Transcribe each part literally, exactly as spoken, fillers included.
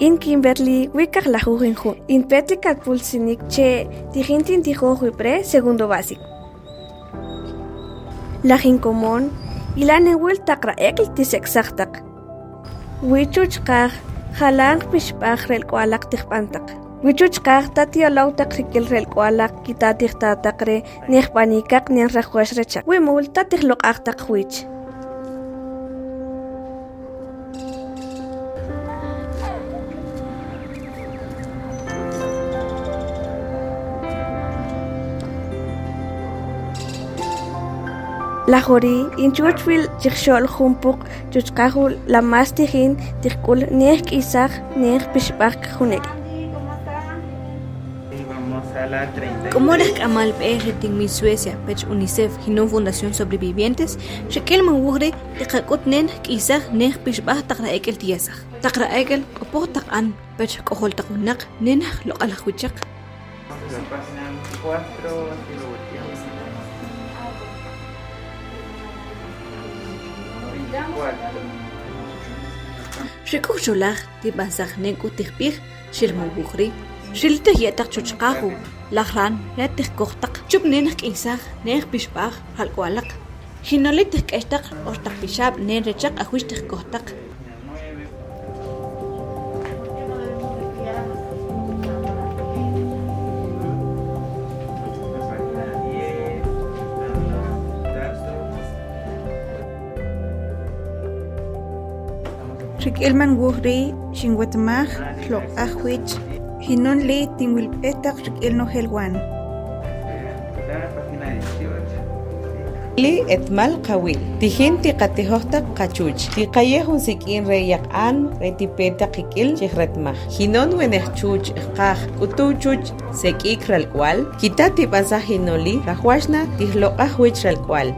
In Kimberly, wikak lajuj in jun. In peti katpul sinik che, tijin tin tijoj wipre segundo básico. Laj in komon, ilanen wil takra ek'l ti sek'sajtaq. Wi chuchqaj, jalan jpixb'aj relk'ualaq ti jb'antaq. Wi chuchqaj, ta ti yolowtaq jik'il relk'ualaq, kitatik tataq re, nej jb'anikaq, nej rajwax rechaq. Wi mul, ta ti jloq'ajtaq jwich. Laj ori, in chuchwil chi jxol jun puq' chuchqajul la mas tijin ti jk'ul nej jk'isaj, nej jpixb'aj junel. K'omo re jk'amal b'e re tinmin Suecia, pech UNICEF, jinon Fundación Sobrevivientes, xik'il man wuj ri ti qak'ut nen jk'isaj, nen jpixb'aj taqra ek'el ti yasaj. Taqra ek'el k'opoj taq'an, pech k'ojol taq winaq, nen jloq'al jwichaq. Xik'uj xolaj ti b'ansaj nen k'u ti jb'ij, xil man wuj ri. Xil ti ya'taq chuchqaju, laj ran, ya ti jkojtaq. Chupnen jk'isaj, nen jpixb'aj, jalk'ualaq. Jinoli ti jk'extaq, oxtaq pixab, nen rechaq, ajwich ti jkojtaq. Rik'il man wuj ri' xin wetmaj jloq'aj jwich, jinon li' tin wilb'ejtaq rik'il nojel wan. Li' etmal qawil, tijin ti qatijojtaq qachuch, ti qayej jun sik'in re yaq'an re ti petaq ik'il chi jretmaj. Jinon wenej chuch, jqaj, k'utuw chuch, sek'ik ralk'ual, kita ti b'asaj jinon li', rajwaxna ti jloq'aj jwich ralk'ual.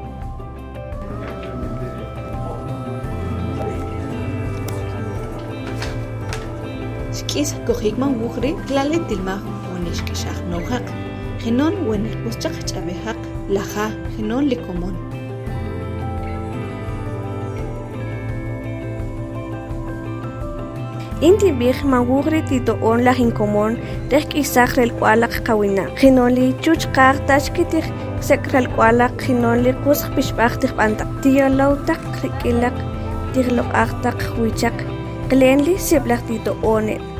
Xk'is jkojik man wuj ri', klali' tilmaj wene' xk'ixaj nojaq. Jinon wene' k'uschaq jch'abejaq, laja', jinon li' komon. In ti bij man wuj ri' ti to'on laj in komon, te jk'isaj relk'ualaq qawinaq. Jinon li' chuch qaj taxki ti jsek' relk'ualaq, jinon li' k'us jpixb'aj ti jb'antaq. Ti yolowtaq rik'ilaq ti jloq'ajtaq jwichaq. Klen li' sib'laj ti to'one'.